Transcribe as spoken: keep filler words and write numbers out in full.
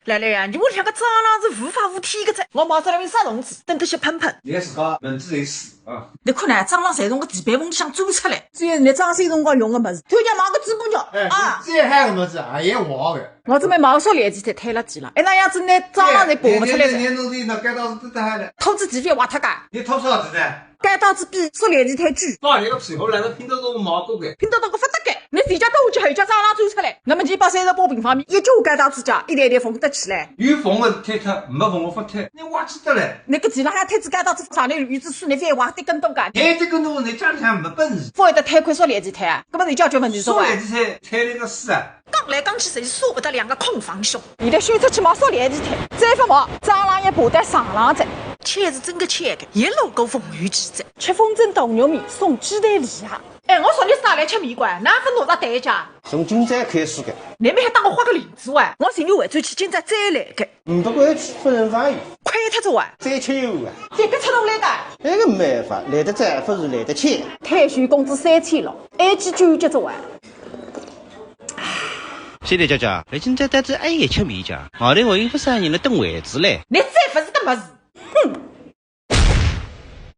来来呀，你屋里向个蟑螂是无法无天个哉，我买只来用杀虫子，等脱歇喷喷。侬自家门子侪死啊！侬看呢，蟑螂侪从个地板缝里向钻出来。主要是侬装修辰光用个物事，推荐买个嘴巴肉哎，啊。这还有么子？哎呀，我的。我准备买个塑料地毯推了地了，哎，那样子呢，蟑螂侪爬勿出来哉。侬侬侬侬该当是得得还了，拖仔地板挖脱个。侬拖啥子呢？该当子比塑料地毯贵。放一个屁股来了，拼多多买过个。拼多多个勿得个，侬自家到屋里还有家蟑螂钻出来，那么侬把三十八平方米一九该当子价，一点点缝得起来。有缝个推脱，没缝个勿推，侬挖起得来。那个地浪还推仔该当子上来，有只树，侬再挖得更多个。哎，这个侬侬家里向没本事。勿会得推块塑料地毯啊，搿么侬解决问题是伐？说来这些推那个事啊，讲来讲去，侪是舍勿得两个空房兄。现在选择去买塑料地毯，再勿买，蟑螂也爬到床浪哉。巧是真个巧个，一路过凤游记哉。吃风筝大肉面送鸡蛋礼盒。哎，我昨日是哪来吃面馆，哪分拿着代价？从今朝开始个，侬们还当我豁个翎子哇？我寻侬回转去，今朝再来个。唔不过去分人发育，亏脱哉哇！再吃一碗啊。这个吃动来个，那个没法，来得早不如来得巧。退休工资三千六，埃记九结哉哇！小李姐姐，来今朝到仔阿姨吃面家，外头还有勿少人辣等位子嘞。侬再勿是个物事。